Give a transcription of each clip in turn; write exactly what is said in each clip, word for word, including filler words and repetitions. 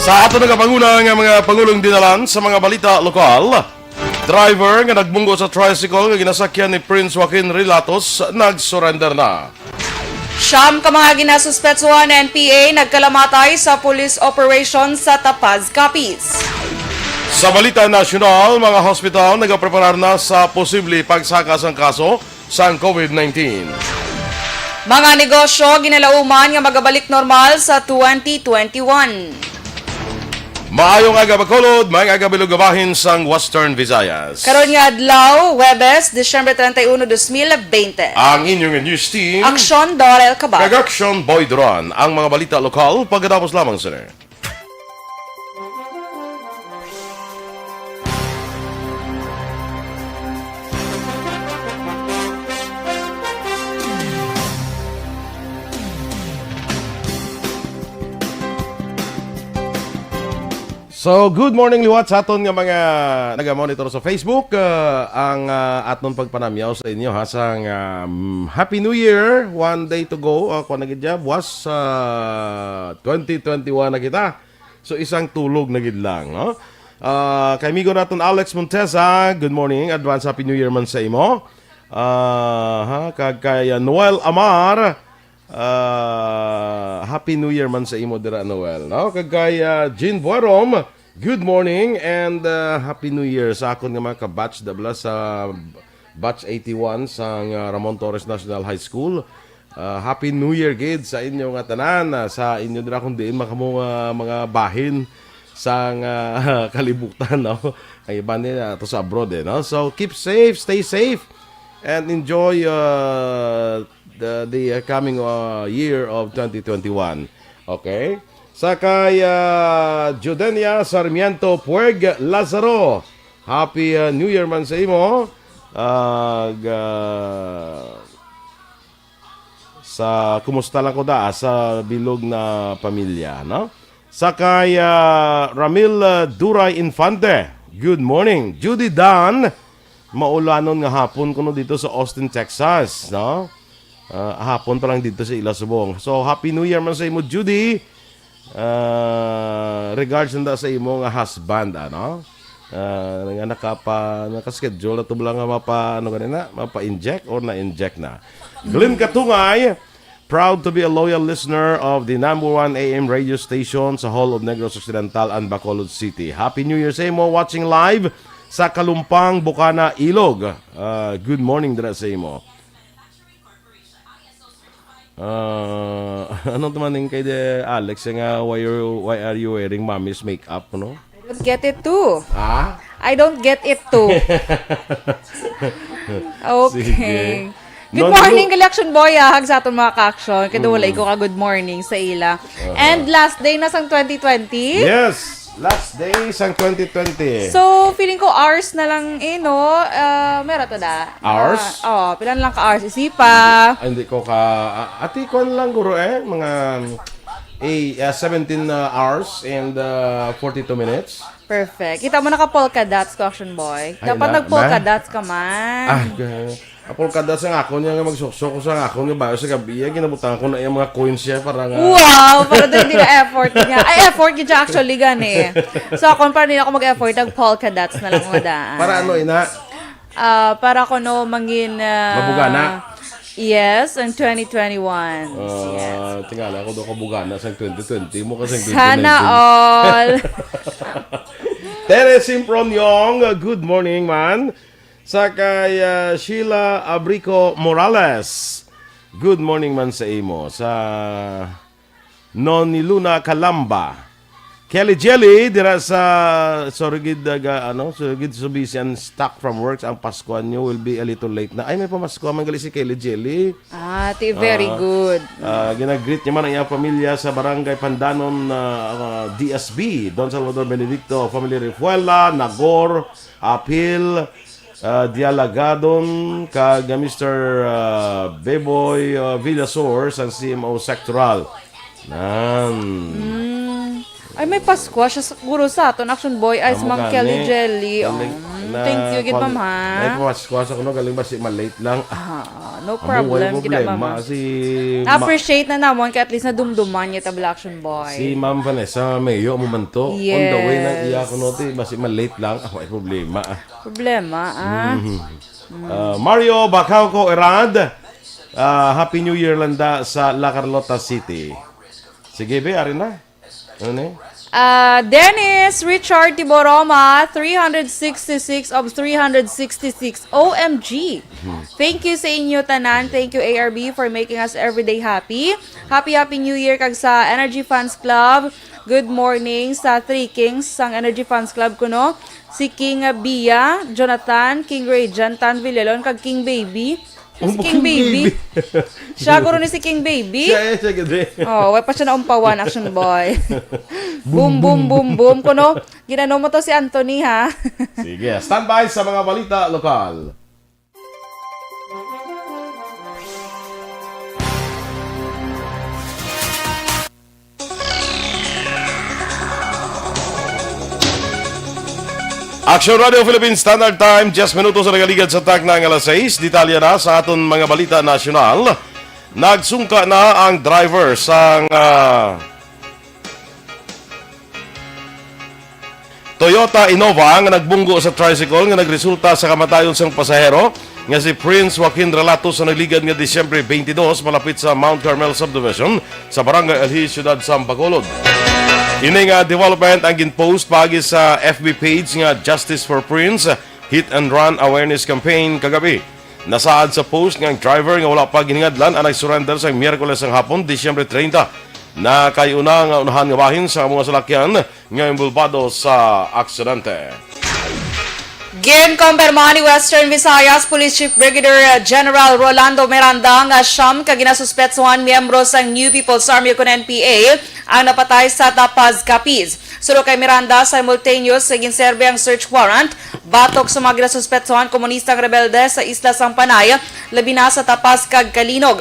Sa ato nagapanguna nga mga pangulong dinalan sa mga balita lokal, driver nga nagmunggo sa tricycle nga ginasakyan ni Prince Joaquin Relatos nag-surrender na. Siyam ka mga ginasuspetsuhan ng N P A nagkalamatay sa police operation sa Tapaz, Capiz. Sa balita nasyonal, mga hospital nagapreparar na sa posible pagsaka sang kaso sang COVID nineteen. Mga negosyo ginalauman nga magabalik normal sa twenty twenty-one. Maayong aga, Bacolod, maayong aga, bilog nga bahin sang Western Visayas. Karon nga adlaw, Huwebes, Disyembre treinta y uno, dos mil veinte. Ang inyong news team, Aksyon Dorel Cabal. Kag Aksyon Boy Duran. Ang mga balita lokal, pagkatapos lamang sini. So, good morning liwat sa aton nga mga naga-monitor sa Facebook. Ah, ang, ah, aton pagpanamyaw sa inyo, ha, sang, um, Happy New Year. One day to go. Ah, kuwan na gid ya, buwas, ah, twenty twenty-one na kita. So, isang tulog na gid lang, no? Ah, kay amigo naton Alex Montesa, good morning. Advance Happy New Year man sa imo. Ah, ha, kag kay, ah, Noel Amar, ah, Happy New Year man sa imo dira, Noel, no? Kag kay, ah, Jean Buerom, good morning and, ah, Happy New Year sa akon nga mga kabatch, dabla sa batch eighty-one sang, ah, Ramon Torres National High School. Ah, Happy New Year gid sa inyo nga tanan, ah, sa inyo dira kung diin man kamo nga mga bahin sang, ah, kalibutan, no? Ang iban nila ato sa abroad, eh, no? So, keep safe, stay safe, and enjoy, uh, the, the, uh, coming, uh, year of twenty twenty-one. Okay? Sa kay, uh, Judenia Sarmiento Pueg Lazaro, Happy, uh, New Year man sa imo. Uh, ga-, sa kumusta lang ko da sa bilog na pamilya, no? Sa kay, ah, Ramil, ah, Duray Infante, good morning. Judy Dan, maulanon nga hapon kuno dito sa Austin, Texas, no? Ah, hapon pa lang dito sa ila subong. So, Happy New Year man sa imo, Judy. Ah, regards nanda sa imo nga husband, ano? Ah, nga nakapa-, naka-schedule na to lang nga mapa-, ano gani na? Mapa-inject or na-inject na? Glenn Katungay, proud to be a loyal listener of the number one A M radio station sa whole of Negros Occidental and Bacolod City. Happy New Year sa imo, watching live sa Kalumpang, Bukana, Ilog. Ah, good morning dira sa imo. Ah, ano naman yung kay de Alex nga, "Why you, why are you wearing mommy's makeup?" no? I don't get it too. Ha? I don't get it too. Okay. Sige. Good morning, Action Boy, ah, hag sa aton mga ka-action. Kaya wala ko ka good morning sa ila. Uh-huh. And last day na sang twenty twenty. Yes. Last day sang twenty twenty. So, feeling ko hours na lang, eh, no? Ah, meron to da. Hours? Ah, oh, pila na lang ka hours isipa. Ah, hindi ko ka, ah, ati, kuwan lang, guro, eh. Mga, eh, ah, seventeen, ah, hours and, ah, forty-two minutes. Perfect. Kita mo, naka-polka dots ko, Action Boy. Ay, dapat na, nag-polka dots ka man. Ah, g-, ah, polka dots ang akon niya nga magsuksok ko sa akon nga bayo sa gabi. Ay, ginabutangan ko na yung mga coins siya para nga. Wow! Para doon din na effort niya. Ay, effort niya actually, gani. So, ako pa rin ako mag-effort, ang polka dots na lang mo daan. Para ano, ina? Ah, para ko no mangin, ah, mabugana. Yes, ang twenty twenty-one. Ah, yes. Tingala ko daw kabugana sa twenty twenty mo kasi. Sana all. Tere Simproniong, good morning, man. Sa kay, ah, Sheila Abrico Morales, good morning man sa imo. Sa Noni Luna Calamba. Kelly Jelly, dira sa Surigid, ah, ga-, ano, Surigid Subisian, stuck from works. Ang Paskuhan niyo will be a little late na. Ay, may pamasko man gali si Kelly Jelly. Ah, ti-, very good. Ah, ginagreet niya man ang iyang pamilya sa Barangay Pandanon, ah, ah, D S B, Don Salvador Benedicto, Family Refuela, Nagor, Apil, ah, Dialagadon, kag, ah, Mister, ah, Beboy, ah, Villasor sang C M O Sectoral. Nan. Mm. Ay, may Paskwa siya siguro sa aton, Action Boy. Ay, si Ma'am Kelly Jelly. Oh, mm, thank you, gid, ma'am, ha? May Paskwa sa kuno, galing ba si malate lang? Ah, No problem, gid, problema. Ma'am. Si Ma- Na-appreciate na namon kay at least nadumduman niya tabla, Action Boy. Si Ma'am Vanessa Mayo mo man to. On the way ng Yes. iya kuno, ti, basi ma-late lang. Ah, may problema. Ah. Problema, ah. Mhm. Ah, Mario Bacauco Erad, ah, Happy New Year landa sa La Carlota City. Sige, be, ari na. Ano ni? Ah, Dennis Richard Tiboroma, three hundred sixty-six of three hundred sixty-six. O M G. Thank you sa inyo tanan. Thank you, A R B, for making us everyday happy. Happy, happy New Year kag sa Energy Fans Club. Good morning sa Three Kings sang Energy Fans Club kuno. Si King Bia, Jonathan, King Rajan, Tan Villalon, kag King Baby. Si Oh, King King Baby. Baby. Siya guro ni si King Baby. Siya, eh, siya gid, eh. Oh, wa pa siya naumpawan, Action Boy. Boom, boom, boom, boom. Kuno, ginano mo to si Anthony, ha? Sige, standby sa mga balita lokal. Action Radio Philippine Standard Time, diyes minutos ang nagaligad sa takna nga alas sais. Detalye na sa aton mga balita nasyonal. Nagsungka na ang driver sang, ah, Toyota Innova nga nagbunggo sa tricycle nga nagresulta sa kamatayon sang pasahero nga si Prince Joaquin Relato sa nagligad nga Disyembre twenty-two malapit sa Mount Carmel Subdivision sa Barangay Alhi, Siyudad sang Bacolod. Ini nga development ang ginpost paagi sa F B page nga Justice for Prince Hit and Run Awareness Campaign kagabi. Nasaad sa post nga ang driver nga wala pa ginhingadlan ang nagsurrender sa Miyerkules sang hapon, Disyembre treinta, nakay una nga unahan nga bahin sa mga salakyan nga inbolbado sa aksidente. Ginkumpirma ni Western Visayas Police Chief Brigadier General Rolando Miranda nga siyam ka ginasuspetsuhan miyembro sang New People's Army ukon N P A ang napatay sa Tapaz, Capiz. Suno kay Miranda, simultaneous nga ginserbe ang search warrant batok sa mga ginasuspetsuhan komunistang rebelde sa isla sang Panay, labi na sa Tapaz kag Calinog.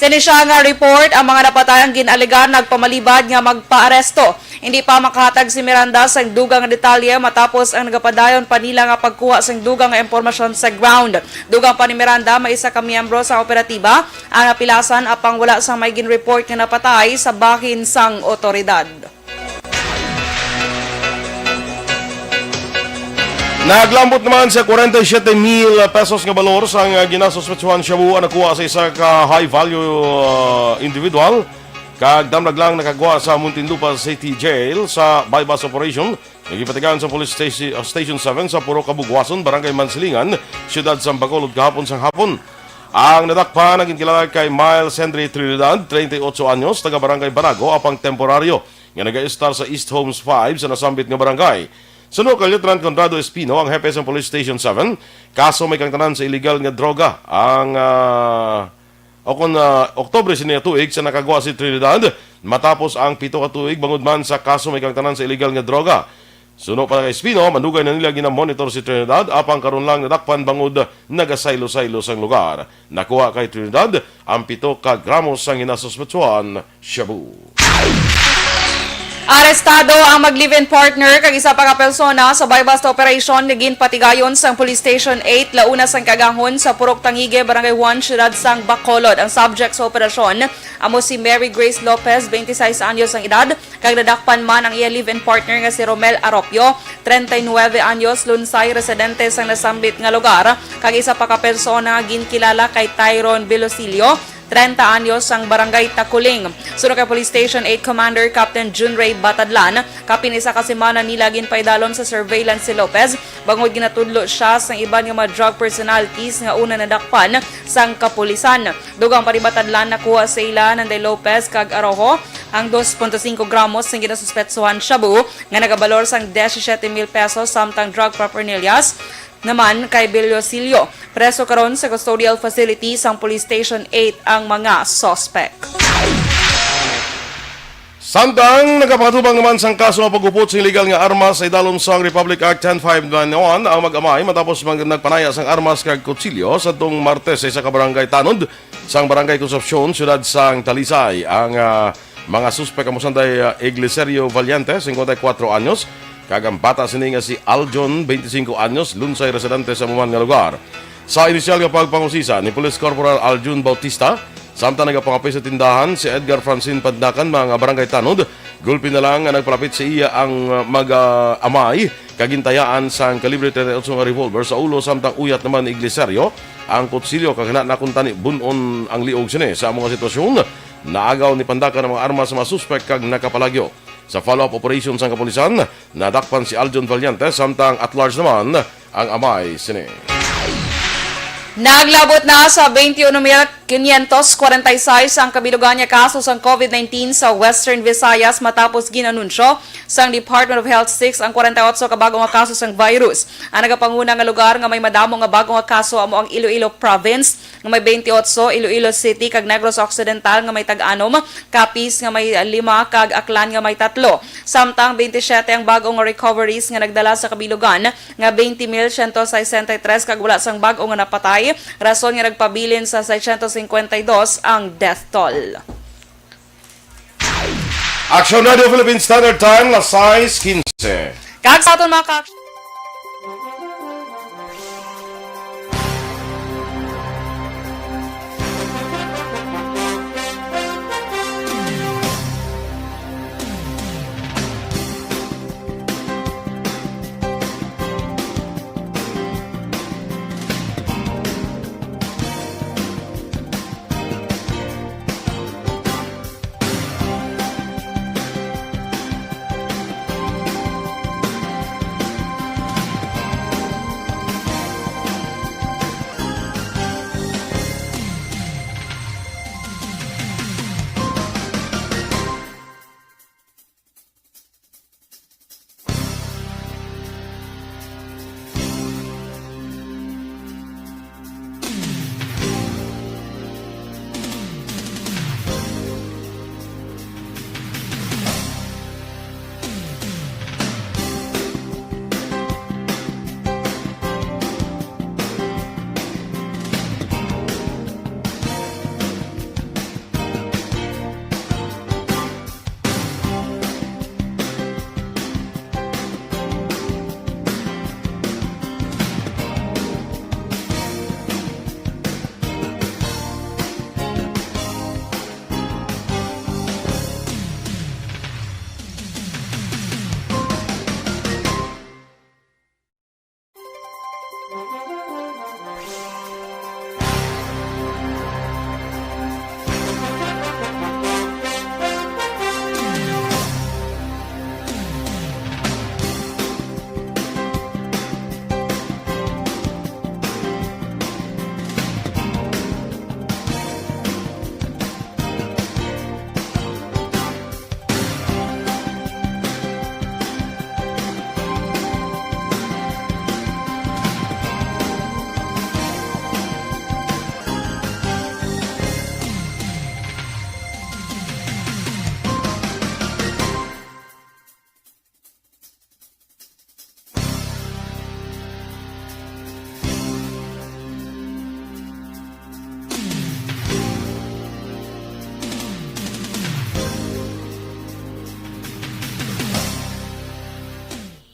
Sini siya nga report, ang mga napatay ang gin-alegar nagpamalibad nga magpaaresto. Hindi pa makahatag si Miranda sang dugang nga detalye matapos ang nagapadayon pa nila nga pagkuha sang dugang nga impormasyon sa ground. Dugang pa ni Miranda, may isa ka miyembro sa operatiba ang napilasan apang wala sang may gin-report nga napatay sa bahin sang otoridad. Naglambot naman sa kwarenta y siyete mil pesos nga balor sang, ah, ginasuspetsuhan shabu ang nakuha sa isa ka high-value, ah, individual, kag damlag lang nakagwa sa Muntinlupa City Jail sa buy-bust operation nga ginpatigayon sa Police Station, ah, Station seven sa Purok Kabugwason, Barangay Mansilingan, Siyudad sang Bacolod, kahapon sang hapon. Ang nadakpan ang ginkilala kay Miles Henry Trinidad, treinta y ocho anyos, taga Barangay Banago, apang temporaryo nga nagaistar sa East Homes five sa nasambit nga barangay. Suno kay Lieutenant Conrado Espino, ang hepe sa Police Station seven, kaso may kangtanan sa iligal nga droga ang, ah, o kon, ah, Oktubre sini nga tuig sa nakagwa si Trinidad matapos ang pito ka tuig bangod man sa kaso may kangtanan sa iligal nga droga. Suno pa kay Espino, manugay na nila ginamonitor si Trinidad, apang karon lang nadakpan bangod nagasaylo-saylo sang lugar. Nakuha kay Trinidad ang pito ka gramo sang ginasuspetsuhan shabu. Arestado ang mag-live-in partner kag isa pa ka persona sa buy-bust operation nga ginpatigayon sang Police Station eight, launa sang kaagahon sa Purok Tangigue, Barangay one, Siyudad sang Bacolod. Ang subject sa operasyon amo si Mary Grace Lopez, twenty-six anyos ang edad, kag nadakpan man ang iya live-in partner nga si Romel Aropio, treinta y nueve anyos, Lunsay, residente sang nasambit nga lugar, kag isa pa ka persona nga ginkilala kay Tyron Velosilio, treinta anyos, sang Barangay Taculing. Suno kay Police Station eight Commander Captain Jun Ray Batadlan, kapin isa ka semana nila ginpaidalom sa surveillance si Lopez, bangod ginatudlo siya sang iban nga mga drug personalities nga una nadakpan sang kapulisan. Dugang pa ni Batadlan, nakuha sa ila Nanday Lopez kag Arojo ang dos punto singko gramos nga ginasuspetsuhan shabu nga nagabalor sang diyesisiete mil pesos, samtang drug paraphernalia naman kay Velosilio. Preso karon sa custodial facility sang Police Station eight ang mga suspect. Samtang nagapakatubang naman sang kaso nga pag-upot sa iligal nga armas sa idalom sang Republic Act ten five nine one ang mag-amay matapos mag-, nagpanaya sang armas kag kutsilyo sa tong Martes sa isa ka barangay tanod sang Barangay Concepcion, siyudad sang Talisay. Ang, ah, mga suspek amo sanday, ah, Iglesiero Valiente, singkwenta y kuwatro anyos, kag ang bata sini nga si Aljon, twenty-cinco anyos, Lunsay, residente sa amo man nga lugar. Sa inisyal nga pagpangusisa ni Police Corporal Aljun Bautista, samtang nagapangape sa tindahan si Edgar Francine Pandacan, mga barangay tanod, gulpi na lang nga nagpalapit sa iya ang, uh, mag-, uh, amay, kag gintayaan sang kalibre treinta y ocho nga revolver sa ulo, samtang uyat naman ni Iglesiario ang kutsilyo, kag hana na kuntani bun-on ang liog sini. Sa mga sitwasyon, naagaw ni Pandacan ang mga armas sa mga suspek kag nakapalagyo. Sa follow-up operation sang kapulisan, nadakpan si Aljon Valiente, samtang at large naman ang amay sini. Naglabot na sa twenty-one mil quinientos kwarenta y seis ang kabilugan nga kaso sang COVID nineteen sa Western Visayas, matapos gin-anunsyo sang Department of Health six ang kwarenta y ocho ka bag-o nga kaso sang virus. Ang nagapanguna nga lugar nga may madamo nga bag-o nga kaso amo ang Iloilo Province, nga may twenty-eight, Iloilo City kag Negros Occidental nga may tag-anom, Capiz nga may lima kag Aklan nga may tatlo. Samtang twenty-seven ang bag-o nga recoveries nga nagdala sa kabilugan nga twenty mil siyento sesenta y tres, kag wala sang bag-o nga napatay, rason nga nagpabilin sa sesenta y dos ang death toll. Action Radio Philippine Standard Time, las sais quince. Kag sa aton mga ka-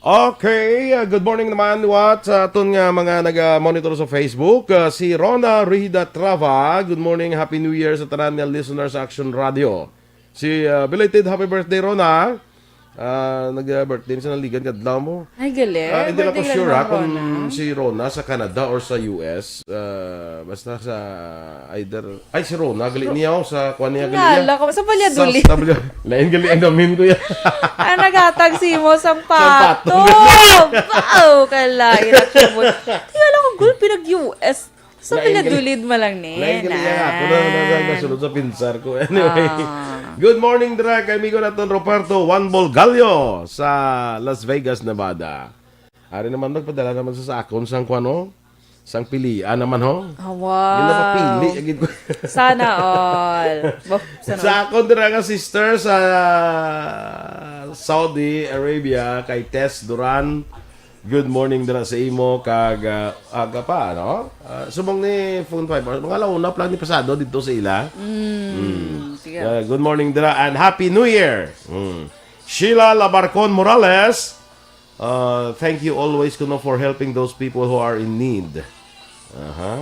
Okay, uh, good morning naman, what, sa aton nga mga naga-monitor sa Facebook. Uh, si Rona Rida Trava, good morning, Happy New Year sa tanan nga listeners sa Action Radio. Si, uh, belated happy birthday, Rona. Ah, nag-birthday sa naligan kadlaw mo. Ay, gali. Ah, hindi lang ko Birthday sure, lang ha, kung Rona. Si Rona sa Canada or sa U S. Ah, basta sa either, ay, si Rona, gali niya, oh, sa kuwan niya, gali niya. Kilala ko. Sa Valladolid. Sa W-, lain gali ang namin ko yan. Ang naghatag si mo sang Sang pato. Pato. Wow, kalain ako mo. Kilala ko, gul, pinag-U S. Sa Lain gali. Pinadulid mo lang ni. Lain gali yan. Ako na, na, na, nasunod sa pinsar ko. Anyway. Ah. Good morning, dira kay amigo naton Roberto Juan Bolgallo sa Las Vegas, Nevada. Ari naman, magpadala naman sa, sa akon sang kuwano, sang pilian naman, ho. Ah, wow. Yung napapili, agad ko. Sana all. Bo, sana all. Sa akon dira nga sister sa Saudi Arabia, kay Tess Duran, good morning dira sa imo, kag, ah, aga pa, ano? Ah, subong ni phone five hours, mga alauna pa lang ni pasado dito sa ila. Mm, mm. Sige. Ah, good morning dira and Happy New Year. Mm. Sheila Labarcon Morales, uh, thank you always, kuno, for helping those people who are in need. Aha.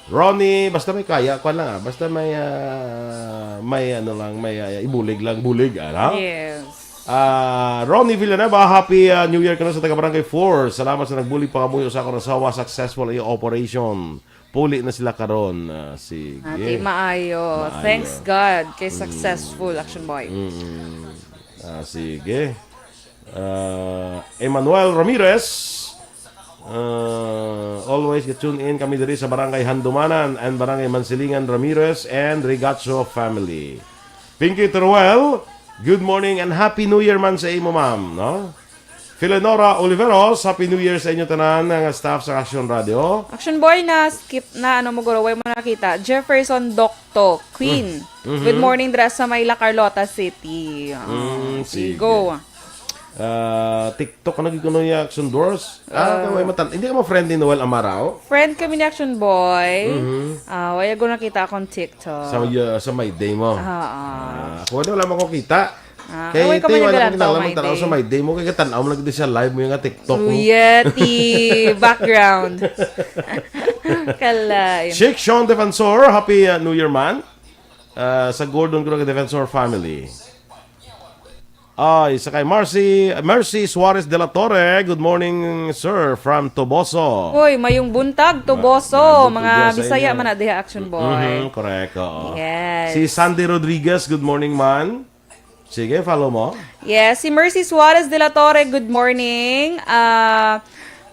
Ronnie, basta may kaya, kwan lang, ah. Basta may, ah, may ano lang, may, ah, ibulig lang, bulig, ano? Yes. Ah, Ronnie Villanueva, happy, ah, New Year kano sa taga Barangay four. Salamat sa nagbulig pangamuyo sa akon asawa. Successful ang iyang operation. Puli na sila karon. Ah, sige. Ate, maayo. Maayo. Thanks God kay successful, Action Boy. Mm. Ah, sige. Ah, Emmanuel Ramirez. Ah, always tune in kami diri sa Barangay Handumanan and Barangay Mansilingan Ramirez and Rigacho family. Pinky Teruel, good morning and Happy New Year man sa imo, ma'am, no? Filenora Oliveros, Happy New Year sa inyo tanan nga staff sa Action Radio. Action Boy, na skip na, ano mo guro, way mo nakita. Jefferson Docto, Queen. Mm. Mhm. Good morning, dira sa Mayla, Carlota City. Ah, Mm, sige, sige. Go. Ah, TikTok ka nagkuno niya, Action Dwarfs? Ah, Ah. Way matan-, hindi ka mo friend ni Noel Amarao? Friend kami ni Action Boy. Mhm. Ah, wala ko nakita akong TikTok. Sa, uh, sa My Day mo? Ah, ah. Ah, ako wala man ko kita. Ah, Kay away ka tayo, man wala nagdala ko kinahanglan sa My magtanaw sa Day. My Day mo, kay katanaw mo lang gid siya live mo yung nga TikTok mo. Suyeti, background. Kalay. Sheikh Sean Defensor, Happy, uh, New Year, man. Uh, sa Gordon Gurang Defensor family. Ay, sa kay Marcy, Mercy Suarez de la Torre, good morning, sir, from Toboso. Hoy, mayong buntag, Toboso. Ma-, mayong buntag Mga sa Bisaya inyo. man na diha, Action Boy. Mhm, correct, oo. Yes. Si Sandy Rodriguez, good morning, man. Sige, follow mo. Yes, si Mercy Suarez de la Torre, good morning. Ah,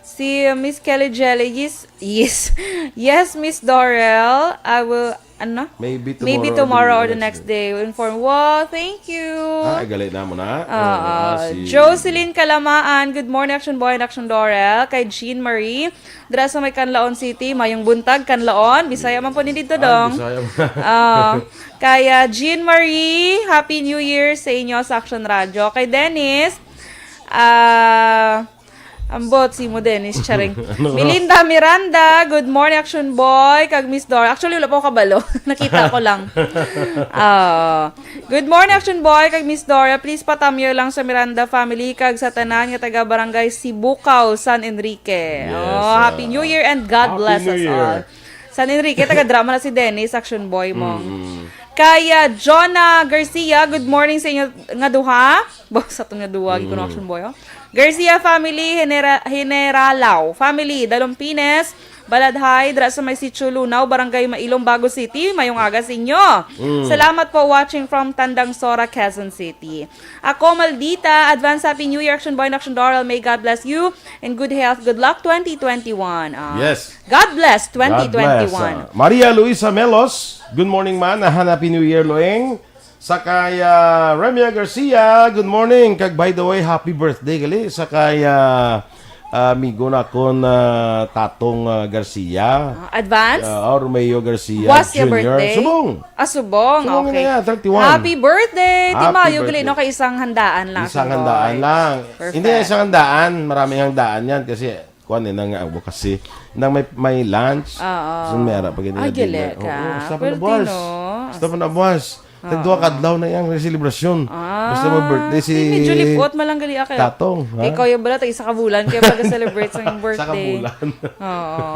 si Miss Kelly Jelly, yes, yes. Yes, Miss Dorel, I will, ano? Maybe tomorrow, Maybe tomorrow or the next day. We'll inform. Wow, thank you. Ah, ay, gali na mo na. Ah, Ah, si Jocelyn Kalamaan, good morning, Action Boy and Action Dorel. Kay Jean Marie, dira sa may Canlaon City, mayong buntag, Canlaon. Bisaya man po ni dito, Ay, dong. Bisaya mo. Ah, kaya Jean Marie, Happy New Year sa inyo sa Action Radio. Kay Dennis, ah, ambot si mo, Dennis, charing. Ano? Melinda Miranda, good morning, Action Boy, kag Miss Dora. Actually, wala pa ko kabalo. Nakita ko lang. Ah, good morning, Action Boy, kag Miss Dora. Please patamyo lang sa Miranda family, kag sa tanan nga taga Barangay Sibukaw, San Enrique. Yes, Oh, ah, Happy New Year and God Happy bless New us Year. all. San Enrique, taga drama na si Dennis, Action Boy mo. Mm. Kaya Jonah Garcia, good morning sa inyo nga duha. Ba, sa itong nga duha, gid ko na Mm. Action Boy, oh. Garcia family, Genera-, Generalao family, Dalumpines, Baladhay, dira sa may Sitio Lunaw, Barangay Mailom, Bago City. Mayong aga sa inyo. Mm. Salamat po, watching from Tandang Sora, Quezon City. Ako, Maldita, advance Happy New Year, Action Boy and Action Doral. May God bless you and good health, good luck twenty twenty-one. Ah, Yes. God bless God bless, twenty twenty-one. ah. Maria Luisa Melos, good morning, man. Ah, Happy New Year, Loeng. Sa kay, ah, Remia Garcia, good morning. Kag by the way, happy birthday gali sa kay, ah, amigo na kon, ah, Tatong, ah, Garcia. Ah, advance? Ah, Romeo Garcia Buwas niya Junior. Birthday? Subong. Ah, subong. Subong Okay. na yan, thirty-one. Happy birthday! Di Happy mayo birthday. Gali, no, kay isang handaan lang. Isang Action handaan Boy. lang. Perfect. Hindi isang handaan, maraming handaan yan kasi kuan eh, nang advocacy. Nang may, may lunch. Oo. So, may ara pa ganyan Ay, na dinner. gali ka. Oo, basta pa Pwerte, nabuwas. no? Basta pa nabuwas. Oo. Tagduha ka adlaw na yang celebration. Ah, Basta mag-birthday si medyo lipot, malang gali ka. Tatong, ha? Ikaw yung bala, tag isa ka bulan, kaya pag-celebrate sa iyong birthday. Sa kabulan. Oo.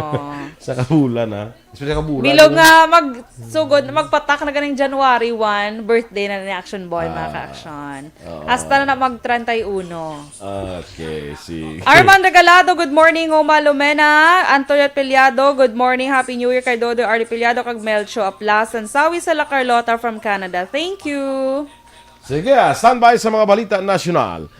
Sa kabulan, ha? Especially kabulan. Bilog Ano? Nga magsugod, magpatak na ganing January one, birthday na ni Action Boy, mga Ah, ka-action. oo. Hasta na mag treinta y uno. Okay, si Arman Regalado, good morning, Oma Lumena. Antoinette Piliado, good morning, Happy New Year kay Dodo Arlie Piliado, kag Melcho Aplasan. Sawi sa La Carlota from Canada. Thank you. Sige, ah, standby sa mga balita nasyonal.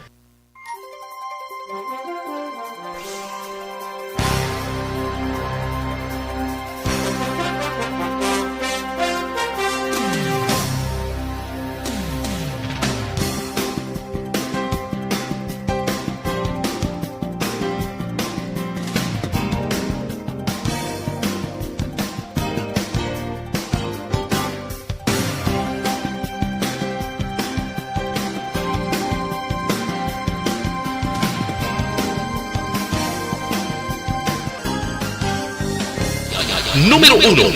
Número uno.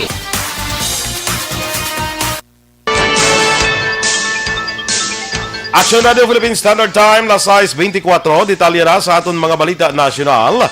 Action Radio Philippine Standard Time, las sais beintikwatro. Detalye na sa aton mga balita nasyonal.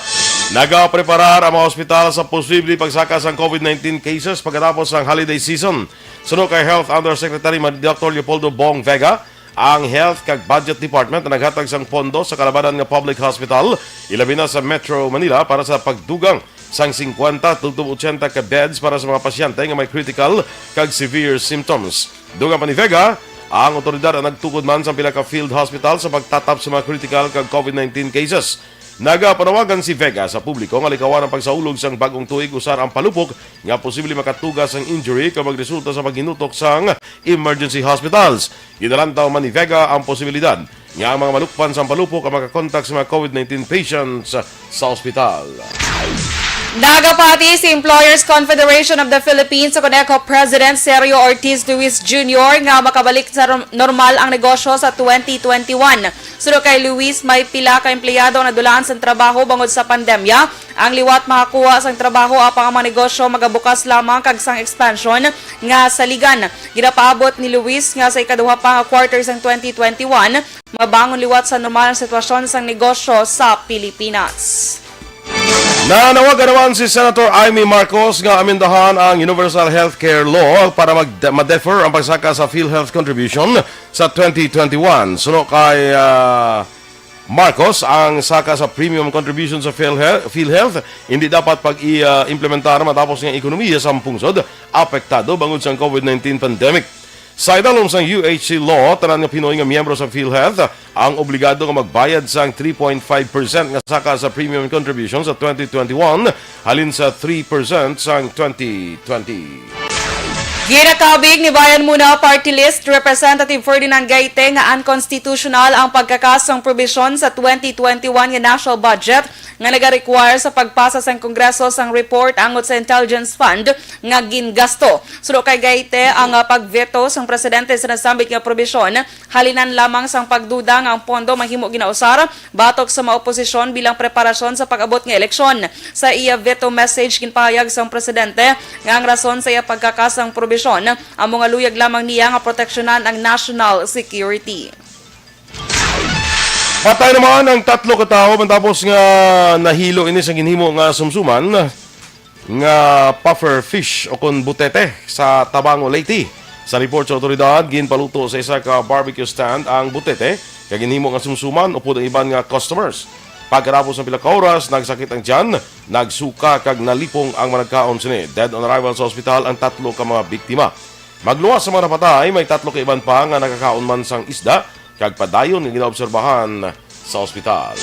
Nagapreparar ang mga ospital sa posible pagsaka sang COVID nineteen cases pagkatapos sang holiday season. Suno kay Health Undersecretary Mad-, Doctor Leopoldo Bong Vega, ang Health kag Budget Department ang naghatag sang pondo sa kalabanan nga public hospital, ilabi na sa Metro Manila, para sa pagdugang sang singkwenta tubtob otsenta ka beds para sa mga pasyente nga may critical kag severe symptoms. Dugang pa ni Vega, ang otoridad ang nagtukod man sang pila ka field hospital sa pagtatap sa mga critical kag COVID nineteen cases. Nagapanawagan si Vega sa publiko nga likawan ang pagsaulog sang bag-ong tuig usar ang palupok nga posible makatuga sang injury kag magresulta sa paghinutok sang emergency hospitals. Ginalantaw man ni Vega ang posibilidad nga ang mga malukpan sang palupok ang makakontak sa mga COVID nineteen patients sa ospital. Nagapati si Employers Confederation of the Philippines o CONECO President Sergio Ortiz Luis Junior nga makabalik sa rom-, normal ang negosyo sa twenty twenty-one. Suno kay Luis, may pila ka empleyado ang nadulaan sa trabaho bangod sa pandemya. Ang liwat makakuha sang trabaho, apang ang mga negosyo magabukas lamang kag sang expansion nga saligan. Ginapaabot ni Luis nga sa ikaduha pa nga quarter sang twenty twenty-one, mabangon liwat sa normal ang sitwasyon sang negosyo sa Pilipinas. Nanawagan naman si Senator Imee Marcos nga amendahan ang Universal Healthcare Law para mag-, ma-defer ang pagsaka sa PhilHealth contribution sa twenty twenty-one. Suno kay, ah, Marcos, ang saka sa premium contribution sa PhilHealth, PhilHealth hindi dapat pag-i-, ah, implementar matapos nga ekonomiya sa pungsod apektado bangod sang COVID nineteen pandemic. Sa idalom sang U H C law, tanan nga Pinoy nga miyembro sa PhilHealth ang obligado nga magbayad sang three point five percent nga saka sa premium contribution sa twenty twenty-one halin sa three percent sang twenty twenty. Ginakabig ni Bayan Muna Party List Representative Ferdinand Gaite nga unconstitutional ang pagkakasong probisyon sa twenty twenty-one nga national budget nga nagarequire sa pagpasa sang Kongreso sang report angot sa Intelligence Fund nga gingasto. Suno kay Gaite, ang, ah, pagveto sang presidente sa nasambit nga probisyon halinan lamang sang pagduda nga ang pondo mahimo ginausar batok sa mga oposisyon bilang preparasyon sa pag-abot nga eleksyon. Sa iya veto message, ginpahayag sang presidente nga ang rason sa iya pagkakasang probisyon amo nga luyag lamang niya nga proteksyonan ang national security. Patay naman ang tatlo ka tawo matapos nga nahilo ini sa ginhimo nga sumsuman nga puffer fish o kon butete sa Tabango, Leyte. Sa report sa otoridad, ginpaluto sa isa ka barbecue stand ang butete kag ginhimo nga sumsuman upod ang iban nga customers. Pagkatapos ng pila ka oras, nagsakit ang tiyan, nagsuka kag nalipong ang managkaon sini. Dead on arrival sa ospital ang tatlo ka mga biktima. Magluwas sa mga napatay, may tatlo ka iban pa nga nakakaon man sang isda kag padayon nga ginaobserbahan sa ospital.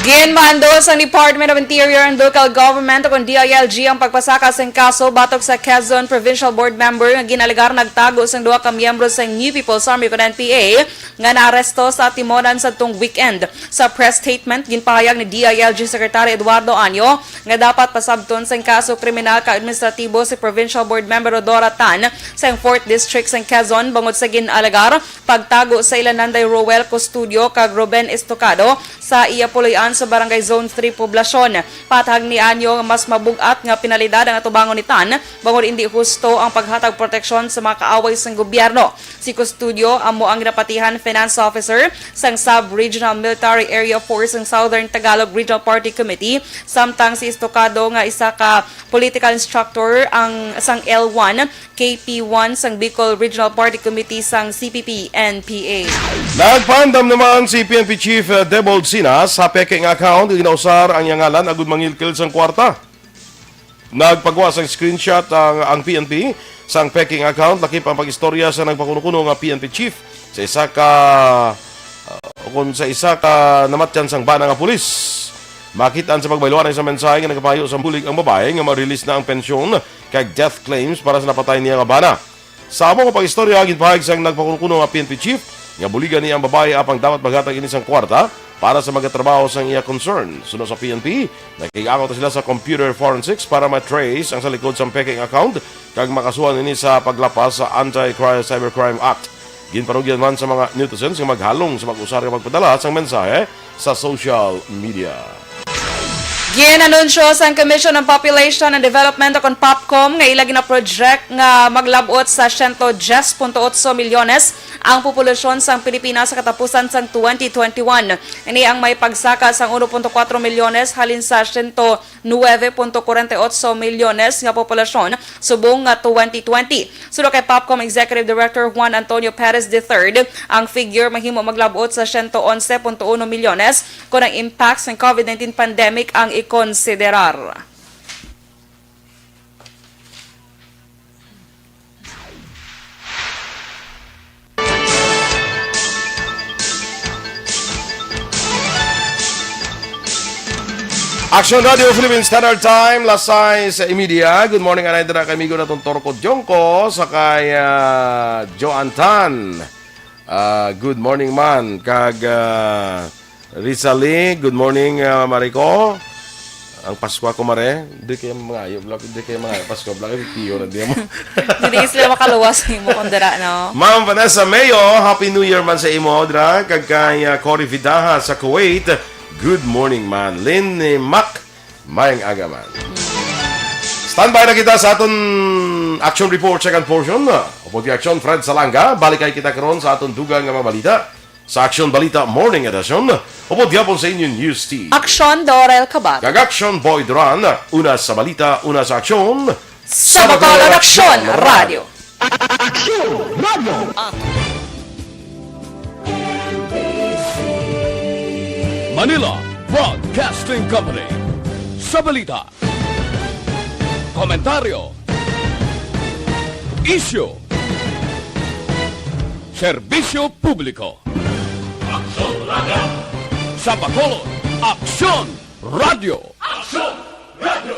Ginmando sang Department of Interior and Local Government o kon D I L G ang pagpasaka sang kaso batok sa Quezon Provincial Board member nga gin-alegar nagtago sang duha ka miyembro sang New People's Army o kon N P A nga naaresto sa Atimonan sadtong weekend. Sa press statement, ginpahayag ni D I L G Secretary Eduardo Año nga dapat pasabton sang kaso kriminal kag administratibo si Provincial Board member Rhodora Tan sang Fourth District sang Quezon bangod sa gin-alegar pagtago sa ila Nanday Roel Custodio kag Ruben Estocado sa iya puloy-an sa Barangay Zone three Poblacion. Patag ni Anyo nga mas mabug-at nga penalidad ang atubangon ni Tan bangod indi husto ang paghatag proteksyon sa mga kaaway sang gobyerno. Si Custodio amo ang ginapatihan finance officer sang Sub-Regional Military Area four sang Southern Tagalog Regional Party Committee, samtang si Estocado nga isa ka political instructor ang sang L one, K P one sang Bicol Regional Party Committee sang C P P N P A. Nagpaandam naman si P N P Chief, uh, Debold Sinas sa peke nga account nga ginausar ang iyang ngalan agud mangilkil sang kwarta. Nagpagwa sang screenshot ang, ang P N P sang peke nga account lakip ang pag-istorya sa nagpakuno-kuno nga P N P chief sa isa ka, uh, o kon sa isa ka namatyan sang bana nga pulis. Makit-an sa pagbayloan sa mensahe nga nagapayo sa bulig ang babae nga ma-release na ang pensyon kag death claims para sa napatay niya nga bana. Sa amo nga pag-istorya, ginpahayag sang nagpakuno-kuno nga P N P chief nga buligan niya ang babae apang dapat maghatag ini sang kwarta para sa magatrabaho sang iya concern. Suno sa P N P, nakig-angot na sila sa computer forensics para ma-trace ang sa likod sang peke nga account kag makasuhan ini sa paglapas sa Anti-Cybercrime Act. Ginpanugyan man sa mga netizens nga maghalong sa mag-usar nga pagpadala sang mensahe sa social media. Gin-anunsyo sang Commission on Population and Development o kon POPCOM nga ila gina-project nga maglab-ot sa siyento dyes punto otso milyones ang populasyon sang Pilipinas sa katapusan sang twenty twenty-one. Ini ang may pagsaka sang uno punto kuwatro milyones halin sa siyento nuwebe punto kwarenta y otso milyones nga populasyon subong nga twenty twenty. Suno kay POPCOM Executive Director Juan Antonio Perez the third, ang figure mahimo maglab-ot sa siyento onse punto uno milyones kon ang impact sang COVID nineteen pandemic ang ikonsiderar. Action Radio Philippine Standard Time, las sais y media. Good morning, anay dira kay amigo naton Torco Jongko, sa kay, ah, Joan Tan. Ah, good morning man. Kag, ah, Rizali, good morning, ah, Mariko. Ang Paskwa ko, mare. Di kayo mangayo, Black. Di kayo mangayo. Paskwa, Black. Ay, tiyo na di mo. Hindi sila makaluwas sa imo kung dira, no? Ma'am Vanessa Mayo, Happy New Year man sa imo, dra. Kag kay, ah, Cory Vidaha sa Kuwait, good morning, man. Lynn ni Mac, mayang aga, man. Standby na kita sa aton action report, second portion. Upod kay Action Fred Salanga, balik kay kita karon sa aton dugang nga mga balita. Sa Aksyon Balita Morning Edition, upod gihapon sa inyo News Team. Aksyon Dorel Kabat. Kag Aksyon Boy Duran, una sa balita, una sa aksyon. Sa Bacolod Aksyon Radio. Aksyon Radio. Manila Broadcasting Company. Sa balita, komentaryo, isyu, serbisyo publiko. Aksyon Radio. Sa Bacolod, Aksyon Radio. Aksyon Radio.